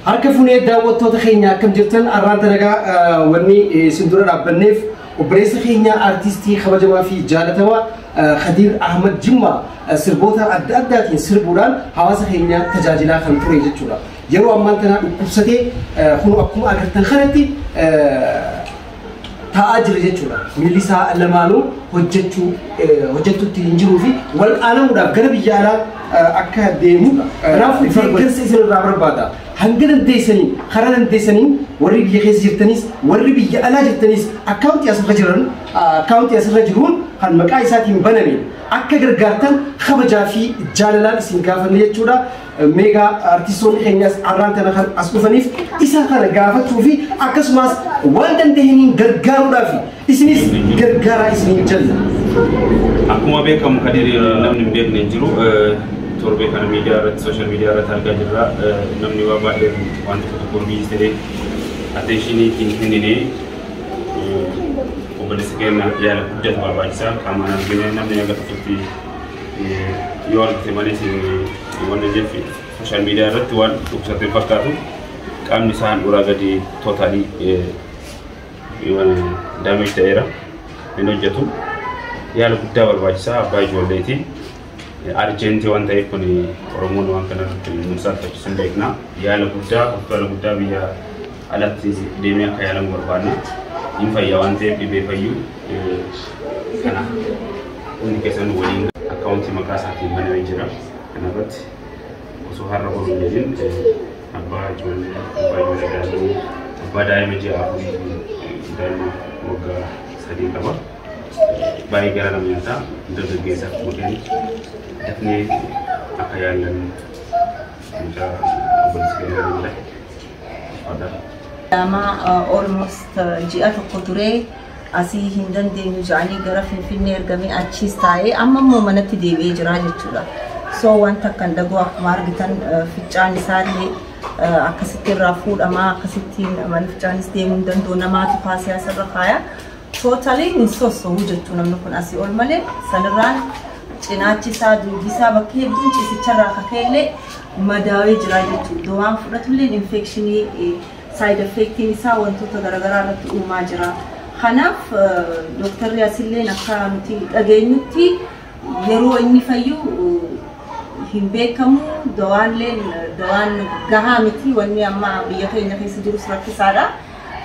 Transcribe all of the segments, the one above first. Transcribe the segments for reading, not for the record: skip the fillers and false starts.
Harka fuunee daawwattoota keenya, akkam jirtan? Arraan tanagaa wanni isin dura dhaabbanneef obboleessa keenya artistii kabajamaa fi jaalatamaa Khadiir Ahmad Jimma sirboota adda addaatiin sirbuudhaan hawaasa keenya tajaajilaa kan ture jechuudha. Yeroo ammaan tanaa dhukkubsatee kun akkuma agartan kanatti taa'aa jira jechuudha. Miilli isaa lamaanuu hojjechuu hojjetutti hin jiruu fi wal aanamuudhaaf gara biyya alaa akka deemu. Kanaaf deeggarsa isin irraa barbaada. Hanga dandeessaniin, karaa dandeessaniin, warri biyya keessa jirtanis, warri biyya alaa jirtanis, akkaawuntii asirra jiran, akkaawuntii asirra jiruun kan maqaa isaatiin baname akka gargaartan kabajaa fi jaalalaan isin gaafanne jechuudha. Meegaa artistoonni keenyas arraan tana kan as dhufaniif isa kana gaafachuu fi akkasumas waan danda'aniin gargaaruudhaaf isinis gargaaraa isiniin jenna. Akkuma beekamu Kadir namni hin beekne hin jiru. Torbee kana miidiyaa irratti, social media irratti argaa jirra. Namni waa baay'ee waan tokko tokko biis ta'ee attention ittiin kennine, obboleessa keenya yaala guddatu barbaachisa. Qaamaan argine namni aga tokkotti yoo argite malee wanna jeff social media irratti waan dhukkubsatee fakkaatu, qaamni isaa handhuuraa gadi totally damage ta'eera, hin hojjetu. Yaala guddaa barbaachisaa, abbaa ijoolleeti. Urgent waan ta'eef kun Oromoon waan kana irratti nu saalfachiisu hin beekna. Yaala guddaa, hospitaala guddaa biyya alatti deemee akka yaalamu barbaadna. Hin fayya waan ta'eef, dhibee fayyuu kana hundi keessan waliin akkaawuntii maqaa isaatiin banamee jira. Kanarratti osoo har'a boru hin jedhin, abbaa ijoollee, abbaa ijoollee daa'imanii, abbaa daa'ima ji'a 4, daa'ima waggaa 3 qaba. Baay'ee gara nama nyaataa, dargaggeessa akkuma keenya dafnee akka yaallan mucaa obboleessa keenya jira. Lama almost ji'a tokko turee asii hin dandeenyu jedhanii gara Finfinnee ergamee achiis taa'ee amma immoo manatti deebi'ee jira jechuudha. So wanta akkan dagoo akkuma argitan ficcaan isaallee akkasitti irraa fuudhamaa, akkasittiin mana ficcaanis deemuu hin danda'u, namaatu kaasee asirra kaaya. Totally hin sosso'u jechuudha namni kun asii ol malee. Sanirraan cinaachi isaa, duubi isaa bakka hedduun ciisicharraa kaka'ellee madaawee jira jechuudha. Dawaan fudhatullee infection side effectiin isaa wantoota garaagaraa irratti uumaa jira. Kanaaf dooktarri asilleen akka nuti dhageenyutti yeroo inni fayyu hin beekamu, dawaalleen dawaan gahaa miti, wanni amma biyya keenya keessa jirus rakkisaadha.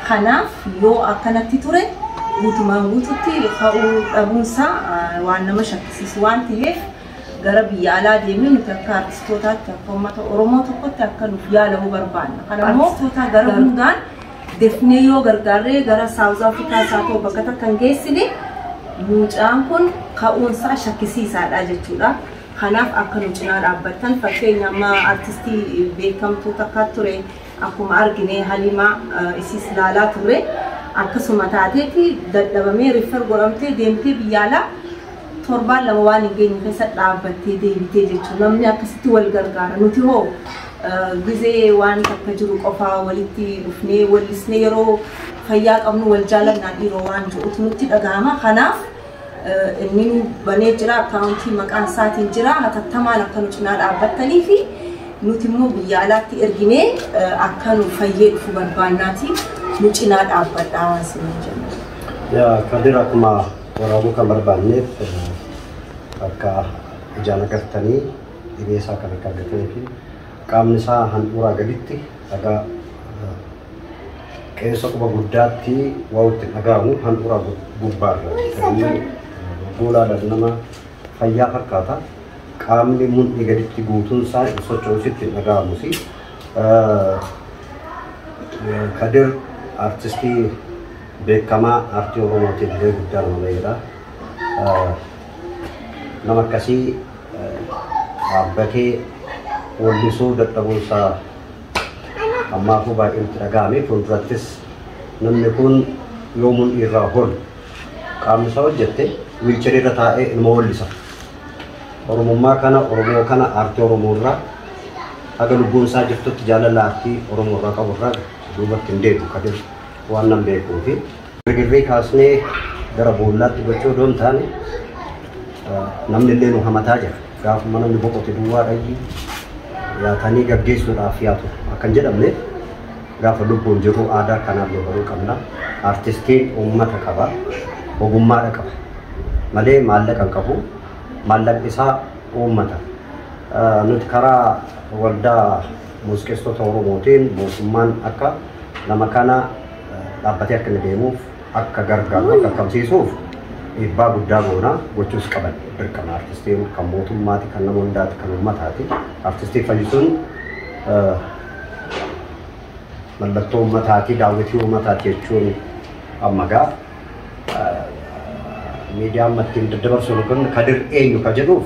Kanaaf yoo akkanatti ture guutumaan guututti ka'uu dhabuunsaa waan nama shakkisiisu waan ta'eef, gara biyya alaa deemee nuti akka artistootaatti, akka uummata Oromoo tokkotti akka nuuf yaalamu barbaanna. Kana immoo artistoota gara hundaan defnee yoo gargaarree gara South Africa isaa ta'u bakka takka hin geessine, mucaan kun ka'uunsaa shakkisiisaadha jechuudha. Kanaaf akka nu cinaa dhaabbattan, fakkeenya amma artistii beekamtuu takka ture, akkuma argine Halimaa isis ilaalaa ture. Akkasuma taateeti dadhabamee refer godhamtee deemtee biyya alaa torbaan 2 waan hin geenye keessa dhaabbattee deebitee jechuudha. Namni akkasitti wal gargaara. Nuti hoo gizee waan takka jiru qofaa walitti dhufnee wallisnee, yeroo fayyaa qabnu wal jaalannaa dhiiroo waan jirutu nutti dhagahama. Kanaaf inni nu banee jira, akkaawuntii maqaan isaatiin jira, hatattamaan akka nu cinaa dhaabbattanii fi nuti immoo biyya alaatti erginee akka nu fayyee dhufu barbaannaati, nu cinaa dhaabbadhaa isiniin jenna. Yaa Kadir, akkuma waraabuu kan barbaanneef akka ijaan agartanii dhibee isaa kan akka argatanii fi qaamni isaa handhuuraa gaditti dhagaa qeensa quba guddaatti waa itti dhaga'amu, handhuuraa gubbaarra ta'anii goolaadhaan nama fayyaa fakkaata. Qaamni mundhii gaditti guutuun isaa socho'usitti hin dhaga'amusi. Kadir artistii beekamaa aartii Oromootiif illee guddaa nama ba'edha. Nama akkasii dhaabbatee wallisuu dadhabuunsaa ammaafuu baay'ee nutti dhaga'ame. Fuuldurattis namni kun yoo mundhii irraa ol qaamni isaa hojjette wheelchair irra taa'ee ilma wallisa. Oromummaa kana, Oromoo kana, aartii Oromoo irraa haga lubbuun isaa jirtutti jaalala aartii Oromoo irraa qabu irraa duubatti hin deebi'u Kadir waan nan beekuu fi. Girgirrii kaasnee gara boollaatti gochuu odoo hin taane, namni illee nu hamataa jira. Gaafuma namni boqote duwwaa dhayyi Yaatanii gaggeessuudhaaf yaatu akkan jedhamne gaafa lubbuun jiru aadaa kanaallee baruu qabna. Artistiin uummata qaba, ogummaadha qaba malee maallaqa hin qabu. Maallaqni isaa uummata. Nuti karaa waldaa muuziqeessitoota Oromootiin mootummaan akka nama kana dhaabbatee akka inni deemuuf akka gargaaru akka qabsiisuuf dhiibbaa guddaa goona gochuus qaban dirqama. Artistiin kan mootummaati, kan nama hundaati, kan uummataati. Artistii fayyisuun mallattoo uummataati, daawwitii uummataati jechuun amma gaa miidiyaan ittiin daddabarsuun kun Kadir eenyu ka jedhuuf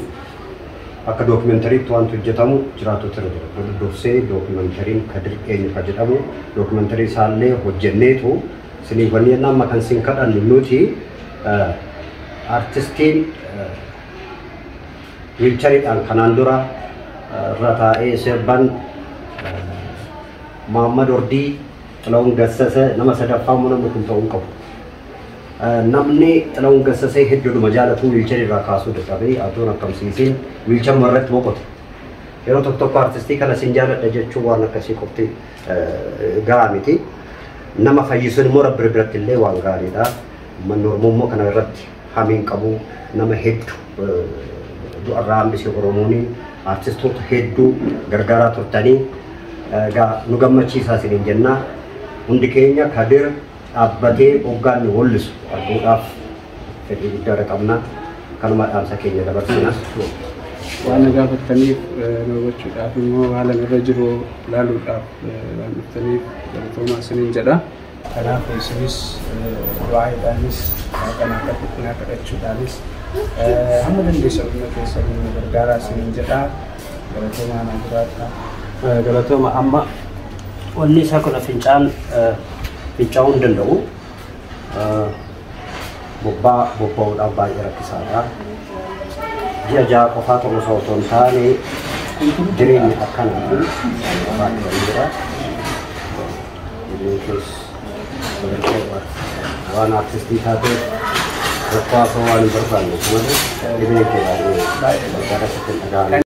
akka dookimentariitti wanti hojjetamu jiraatutu irra jira. Dursee dookimentariin Kadir eenyu ka jedhamu dookimentari isaallee hojjenneetu isiniif wanni jennaan amma kan isin kadhannu nuti artistiin wiilchariidhaan kanaan dura irra taa'ee sirban Muhammad Ordii, Xilahun Gassasee nama sadaffaa immoo namni kun ta'uu hin qabu. Namni Xilahun Gassasee hedduudhuma jaalatu wiilcharii irraa kaasuu dadhabee aduun akkamsiisiin wiilcharuma irratti boqote. Yeroo tokko tokko artistii kana sin jaaladha jechuun waan akkasii qofti gahaa miti. Nama fayyisuun immoo rabbi biratti illee waan gaariidha. Uummanni Oromoo immoo kana irratti hamiin qabu nama hedduu du'arraa hambisee Oromoon artistoota hedduu gargaaraa turtanii nu gammachiisaa isiniin jenna. Hundi keenya Kadir dhaabbatee hoggaan nu hollisu arguudhaaf fedhii guddaa qabna. Kanuma dhaamsa keenya dabarsina. Waan na gaafattaniif nu hubachuudhaaf immoo haala irra jiru ilaaluudhaaf waan dhuftaniif galatoomaa isiniin jedha. Kanaaf isinis du'aayiidhaanis naa kadhachuudhaanis hamma dandeessan humna keessan nu gargaaraa isiniin jedha. Galatoomaa naa jiraadha. Galatooma amma wanni isaa kun fincaan fincaa'uu hin danda'u. Bobbaa bobba'uudhaaf baay'ee rakkisaadha. Ji'a ja'a qofaa ta'uu osoo hin taane jireenya akkanaa kun baay'ee jira. Jireenya keessa waan artistii taateef rakkoo haasawaa waan hin barbaanne malee dhibeen kee baay'ee barbaada sitti hin dhaga'amu.